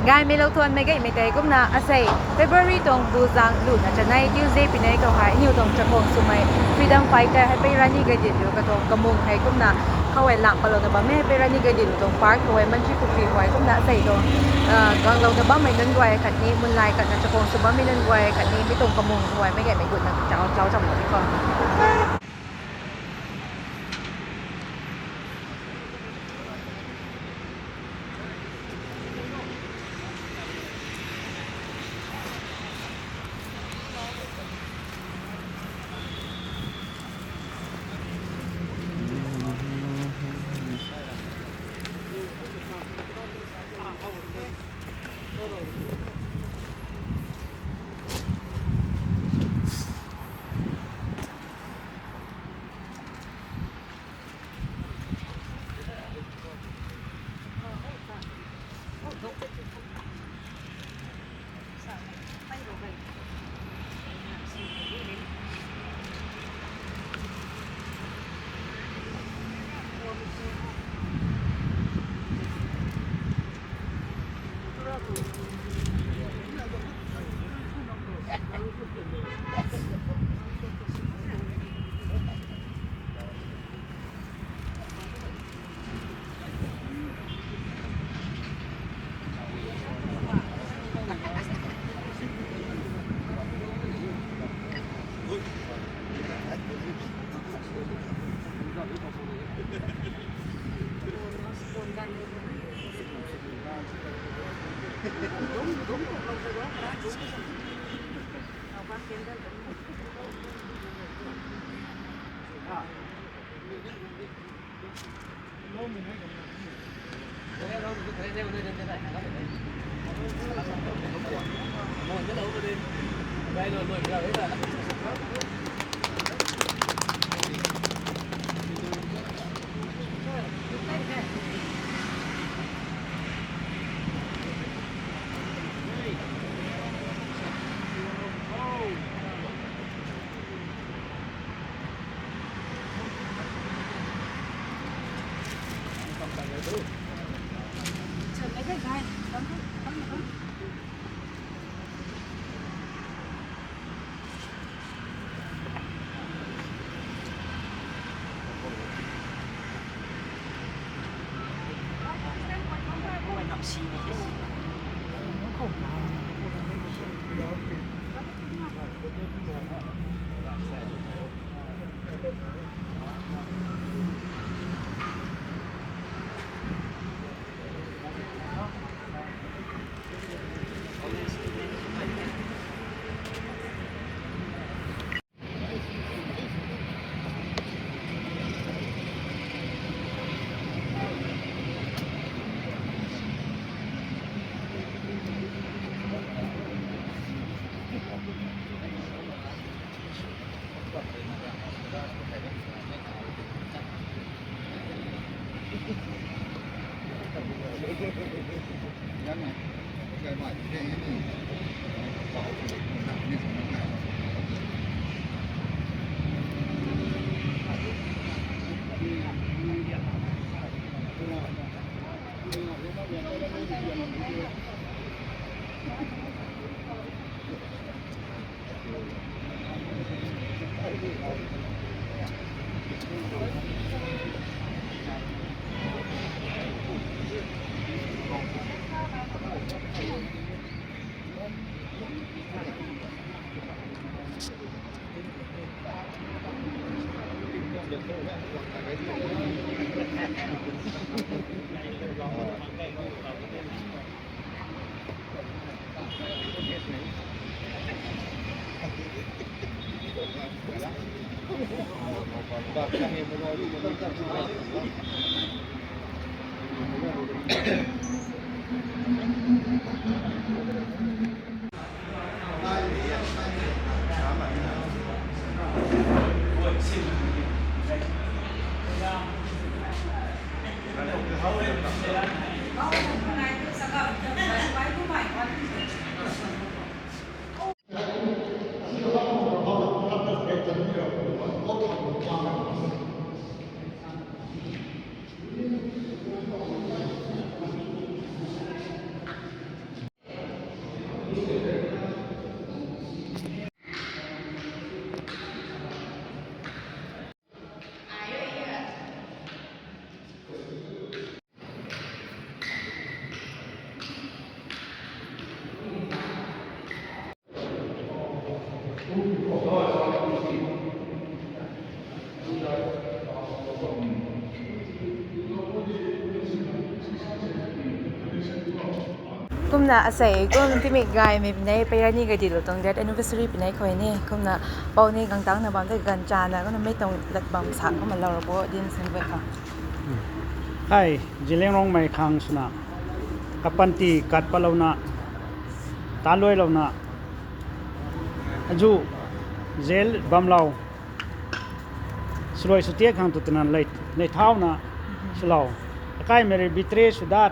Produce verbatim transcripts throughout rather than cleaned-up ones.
Gaymei lou thuanmei gaymei tei kumna asei February tuang bu zang luna chanei Tuesday pinei khou hei aniw tuang chakhwang swmei freedom fighter hei pei Rani Gaidinliu katuang kamung hei kumna khou hei lang palouna bammei hei pei Rani Gaidinliu tuang park khou hei Mantripukhri khou hei kumna asei tuang ganglouna bammei nunc guay khatni munlai khatna chakhwang sw bammei nunc guay khatni mi tuang kamung khou hei mei gaymei gutna chau chau cham khou. Kumna asei kum timi gaymei pinei Pairani Gaidinliu tuang death anniversary pinei khou ni kumna pou ni gangtangna bam the ganv chana kumna mei tuang lat bam sa kumna lou ra bo din sin bui khou. Hei, Zeliangrongmei khang swna kapanty kat patlouna, taluailouna, azu jail bamlou, swluai swtiak khang tu twna lei, lei thauna swlou, akaimei rui betray sw dat,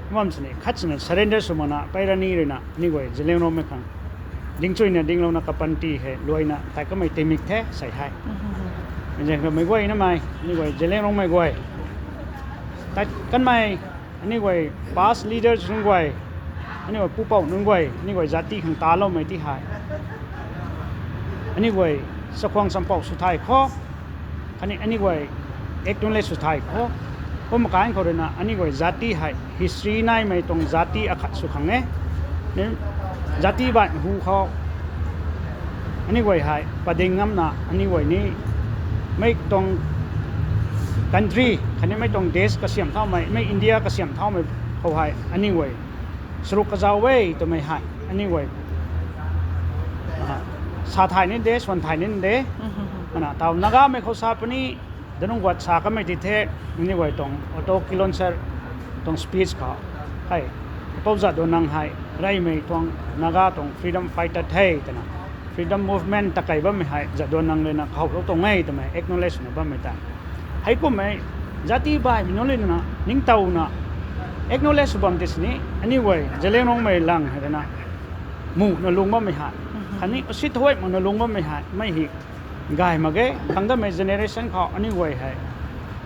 kumam sini khat sini surrender sw makna Pairani ruina ni guay Zeliangrongmei khang dingchuina dinglouna kapanty hei luaina tai kamei tingmik the sei hei. Zang kamei guay namei ni guay Zeliangrongmei guay, tai kanmei, ani guay past leaders nunc guay, ani guay pupouh nunc guay, ani guay jati khang taloumei ti hei, ani guay chakhwang champouh sw thay kho, khatni ani guay acknowledge sw thay kho. Kum makai khou ruina ani guay jati hei history naimei tuang jati akhat sw khang e. Ni jati baihmei hu khou ani guay hei pading ngamna ani guay ni mei tuang country khatni mei tuang desh kasiam thaumei, mei India kasiam thaumei khou hei ani guay saruk kazau e twmei hei ani guay sa thay ni de, swan thay ni de. Ana tau Nagamei khou sa puni, danung guat sa kamei ti the, ani guay tuang Ato Kilonser tuang speech khou hei, Pou Jadonang hei reymei tuang Naga tuang freedom fighter the twna, freedom movement takei bammei hei Jadonang ruina kahowlou tuang e twmei acknowledge swna bammei tei, heikummei jati baihmei nunc ruina ningtowna acknowledge sw bam ti sini, ani guay Zeliangrongmei lang hei ruina muhna lung bammei hei, khatni usi thaui makna lung bammei hei mei hei gay mak ge. Khang damei generation khou ani guay hei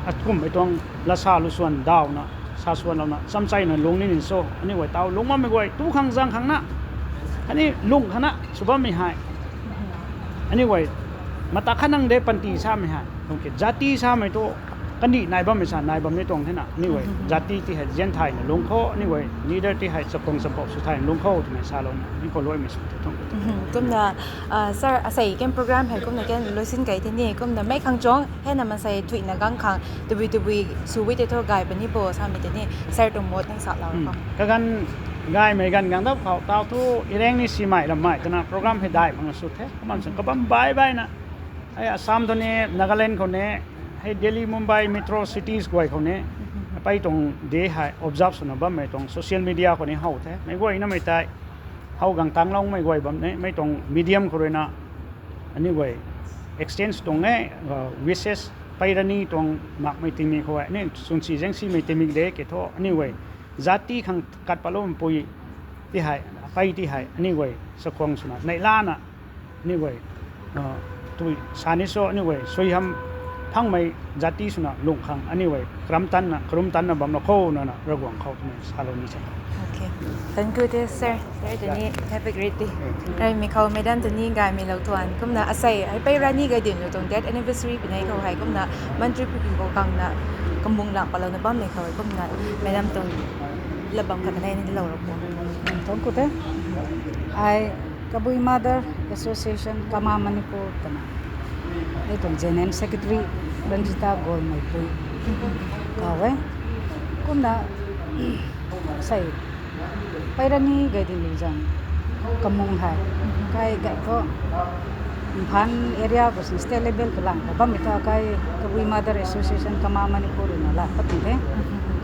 akumhmei tuang lasa lu swan dawna, sa swanlouna chamcheina lung ni ni cho, ani guay taw lung bammei guay tu khang zang khang na, khatni lung khang na sw bammei hei ani guay mata khat nang de panty samei hei, kum ki jati samei tu kandih nai bammei sa nai bam ni tuang thena, ani guay jati ti hei zian thayna lung kho, ani guay leader ti hei chakhwang champouh sw thayna lung kho twmei salouna ni khou luaimei sw the tuang. Kumna sir, asei ken program hei kumna ken luisin kai the ni, kumna mei khang chuang hena mansei thuina gang khang tabui tabui sw wi tei thu gay puni bo samei tei ni sir tuang mot nang salou kho. Kaganv gaymei ganv gang dap khou tau thu ireng ni simei rammei twna program hei dai makna sw the. Kumna sw kabam bai baina, hei Assam thu ni, Nagaland khou ni, hei Delhi, Mumbai, metro cities guay khou ni, apei tuang de hei observe swna bammei tuang social media khou ni how the. Mei guay namei tei how gangtangloumei guay bam ni, mei tuang medium khou ruina ani guay exchange tuang e, wishes, Pairani tuang makmei tingmik khou ni chwnsi zaengsimei tingmik de ke thu ani guay jati khang kat patloumpui ti hei, apei ti hei ani guay chakhwang swna neihlana ani guay tui sa ni cho, ani guay suaihiam phangmei jati swna lung khang ani guay karam tanna karum tanna bamlou kho nana Ravguangc khou twmei salou ni the. Thank you the sir. Sir tei ni have a great day. Reymei khou madam tei ni gaymei lou tuan kumna asei hei Pairani Gaidinliu tuang death anniversary pinei khou hei kumna Mantripuiki khou kangna kamung lang patlouna bammei khou kumna madam tuang lat bam khat kanei ni lou ra kho. Thank you the. Ai Kabui Mother Association Kama Manipur twna, ai tuang General Secretary Ranjita Golmeipui kaw e. Kumna sei Pairani Gaidinliu zang kamung hei kai gay thu Imphal area khou state level khou lang khou bammei thu kai Kabui Mother Association Kama Manipur ruina lang pat the.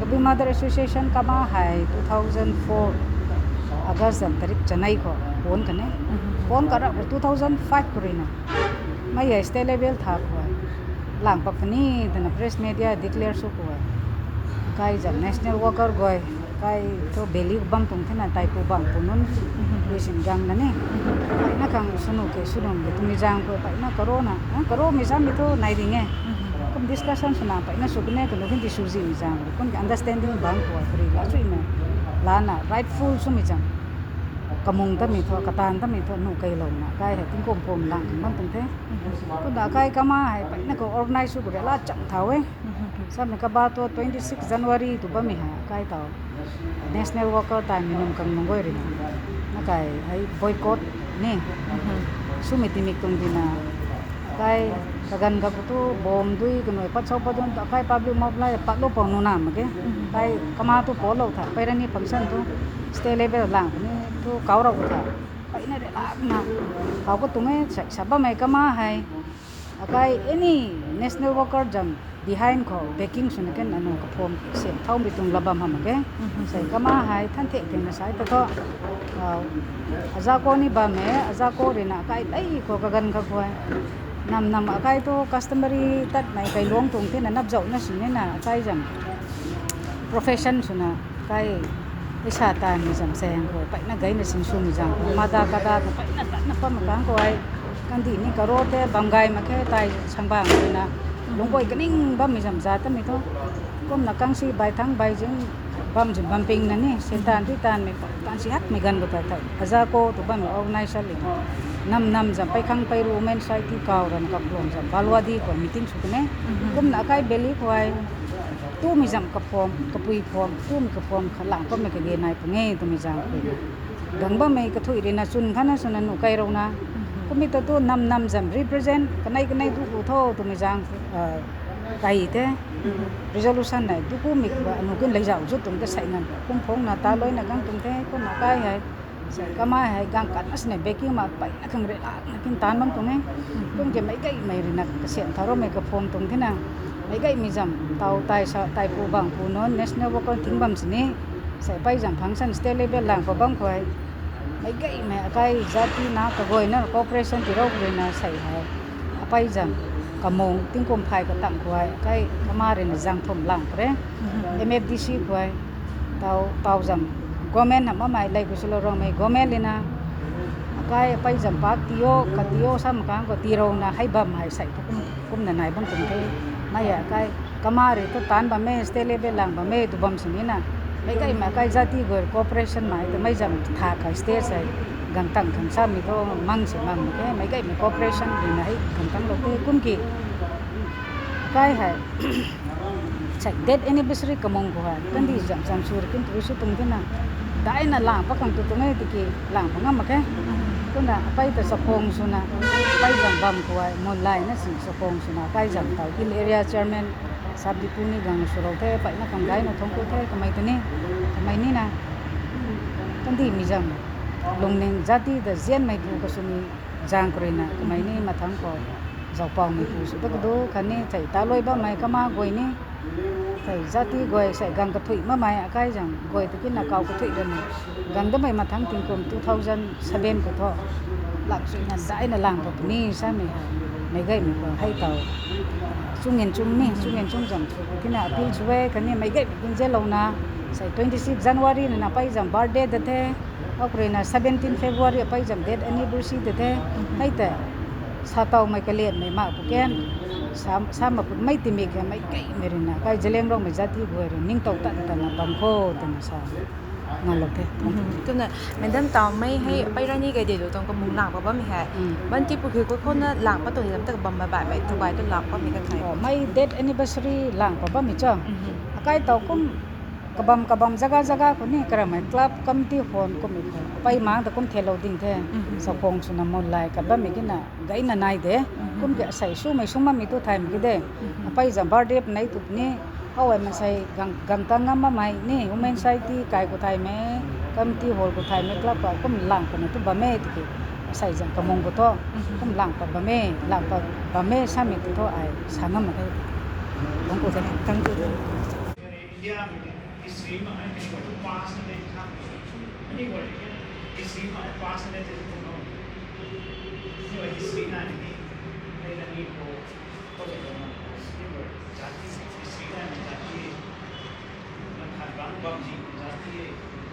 Kabui Mother Association Kama hei two thousand four August zan tarik chanei khou pon kan e. Pon karap khou two thousand five khou ruina mei hei state level tha khou lang pat puni twna press media declare sw khou kai zan national worker guay kai thu valley bam tuang thena taipu bam pu nunc luisin gang na ni, mpeyna khang swnu ke swnu ke twmei zaeng khou mpeyna karona, karomei samei thu nai ding e. Kum discussion swna mpeyna sw kane kanu khin ti sw zimei zaeng khou kun ke understanding bang khou kari la swmei lana rightful swmei zaeng kamung tamei thu kataanv tamei thu nuh keilouna kai hei tingkum pum lang bam tuang the. Kumna kai Kama hei mpeyna khou organize sw khou rui la cham thau e. Samei kaba tu twenty six January tu bammei hei kai tau national worker taimei nunc khang nunc guay ruina na kai hei boycott ni swmei tingmik tuang dina Kai kaganv kha khou tu bom dui kanui pat sou pat dun ta kai public mobilize pat lou pou nu na mak ge. Kai kama tu pou lou tha, pei rani function tu state level lang puni tu kau rau tha. Pei na de lak na. Kau khou tuang e, sa, sa bammei kama hei. Akai any national worker zam behind khou backing swna ken anu kapham siam thau mi tuang la bam hamh mak ge. Sei kama hei than thek theng na sai ta thu. Au, aza ko ni bam e, aza ko rui na akai lei khou kaganv kha khou e. Nam nam akai tu customary tatmei kai luang tuang thena nap zauh na sini na akai zam profession swna kai isa ta ni zam se hang khou pei na gei na sinsw mi zam khou mada kada khou pei na tat na pam kang khou ai. Kandih ni karo te bam gay mak khe tai sangbang rui na lungc guay kaning bam mi zam za ta mi thu. Kumna kangsi bai thang bai zing bam zin bam ping na ni, sen tan tui tan mei, tan si hak mei ganv khou tai tai. Aza ko tu bam organization li. Nam nam zam pei khang pei ru women society kau ran kap luang zam balwadi khou meeting sw kane. Kumna akai beli khou ai. Tu mi zam kapham, kapui pham, tu mi kapham kha lang pam mei kage nai pung e tu mi zam khou. Gang bammei kathui rui na chwn kha na swna nu kai rou na. Kum mi ta tu nam nam zam represent, kanei kanei tu ku tho tu mi zam, ah, kai the. Resolution nai, tu ku mi ba, anu kin lei zau zut tuang ta sai ngan. Kum phong na ta loi na gang tuang the, kum na kai hei. Sai kamai hei gang kan na sini backing ma pei na khang rui lak na kin tan bam tuang e. Kum ke mei gei mei rui na kasian thau rou mei kapham tuang the na. Mei gei mi zam, tau tai sa, tai pu bang pu non, national worker thing bam sini. Sai pei zam function state level lang pa bam khou e. Mei gei mei akai zati na kaguay na cooperation ti rou rui na sai hei. Apei zam kamung tingkum phai katang khou e. Akai kama rui na zang thum lang pre. M F D C khou e. Tau, tau zam government na mamei lei ku silo rou mei government li na. Akai apei zam pak ti o, ka ti o sam kang khou ti rou na hei bam hei sai tu kum, kum na nai bam tuang the. Mei akai kama rui tu tan bam e, state level lang bam e, tu bam sini na. Mei gei mei akai zati guay cooperation mei, tu mei zam tha kai state sai. Gang tang khang sa mi tu mang si mang mak khe, mei gei mei cooperation rui na hei gang tang lou the, kum ki. Kai hei. Sai death anniversary kamung khou hei. Kandih zam zam sur kin tu sw tuang the na. Dai na lang pa khang tu tuang e tiki lang pa ngam mak khe. Kumna apei ta chakhwang swna. Apei zam bam khou hei. Mun lai na sini chakhwang swna. Apei zam tau hill area chairman. Sap di pu ni gang sw rou the. Apei na khang dai na thong ku the. Kamei tu ni. Kamei ni na. Kandih mi zam. Lungning zati ta zianmei pu kasw mi. Zang khou rui na. Kamei ni mathang khou. Zau pau mei pu sw ta kadu. Khatni thei ta loi bammei kama guay ni. Thei zati guay sai gang kathui mamei akai zam guay tiki na kau kathui rui na. Gang damei mathang tingkum two thousand seven khou thu. Lak sui na dai na lang khou puni samei hei. Mei gei mei khou hei tau. Chungin chung ni, chungin chung zam thu. Tina appeal sw e, khatni mei gei mei kin ze lou na. Sai twenty six January na na pei zam birthday da the. Akhou rui na seventeen February apei zam death anniversary da the. Hei te. Sa tau mei kalian mei mak pu ken. Sa, sa mak pu mei timik ya mei gei mei rui na. Kai Zeliangrong mei zati guay rui ning tau tan tan na bam khou tan na sa. Ngan lou the. Kumna, madam tau mei hei, pei rani gei de lou tuang kamung lang pa bammei hei. Ban ti pu khe koi khou na lang pa tuang ni lam ta kabam ba ba mei, tu gay tu lang pa mei kan thei. Oh, mei death anniversary lang pa bammei cho. Akai tau kum kabam kabam zaga zaga khou ni karamei club committee hon kummei khou. Pei mang ta kum thelou ding the. Chakhwang swna mun lai ka bammei kina gei na nai de. Kum ke asei swmei sw mamei tu thaymei ki de. Apei zam birthday panei tu puni. Hou e masei gang, gang tang ngam mamei ni, women society kai khou thaymei, committee hall khou thaymei, club khou kum lang khou na tu bam e tiki. Asei zam kamung khou thu, kum lang pa bam e, lang pa bam e samei tu thu ai sa ngam mak khe. Bang khou the, thank you. India history ma ai kani guay tu past na de tha. Kani guay history ma ai past na de tha. Kani guay history na ni, ai na ni khou, khou de na. Kani guay jati history na ni jati. Na khat bang bam ji jati.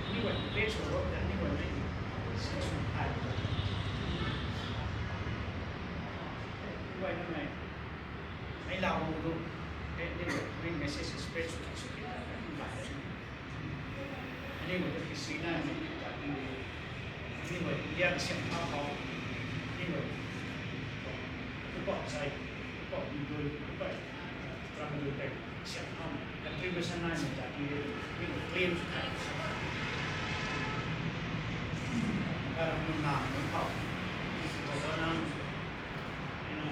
Kani guay pe chou ro jati guay ni. Sin sun hai. Kani guay na mai. Mei lau tu, te ni, ni message spread sw, sw, sw, sw, aniu tu kisina ni ta ni, aniu India siam thau khou, aniu tu pau sai, tu pau ni dui, tu pau, ram dui tei siam thau, contribution na ni ta ni, aniu claim sw thai. Karam mun na mun thau, karam na, you know,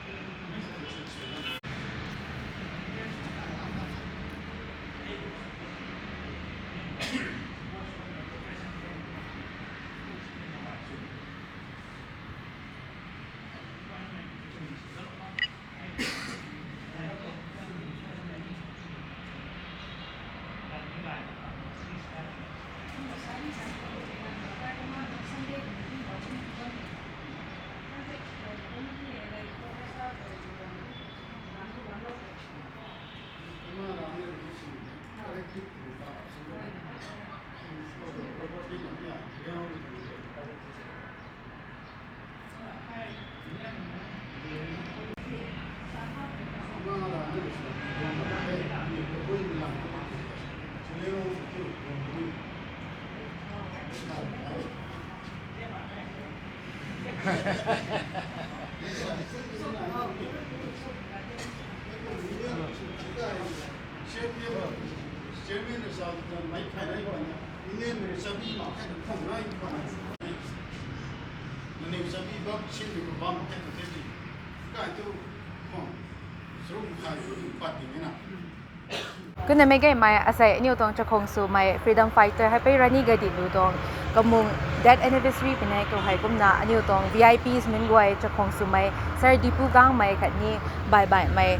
Kumna meic gaymei asei aniu tuang chakhwang swmei freedom fighter Haipei Rani Gaidinliu tuang kamung death anniversary pinei khou hei kumna aniu tuang V I Ps nunc guay chakhwang swmei Sir Dipu Gangmei khatni baih baihmei,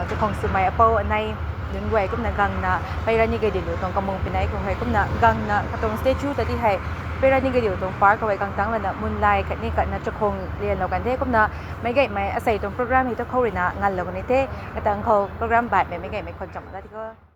chakhwang swmei apou anei nunc guay kumna gangna Pei Rani Gaidinliu tuang kamung pinei khou hei kumna gangna katuang statue ta di hei Pei Rani Gaidinliu tuang park khou hei gang tangc lana munlai khatni katna chakhwang lianlou kan the. Kumna meic gaymei asei tuang program hei ta khou ruina nganlou kan the. Katang khou program baihmei meic gaymei khwan cham la di kho.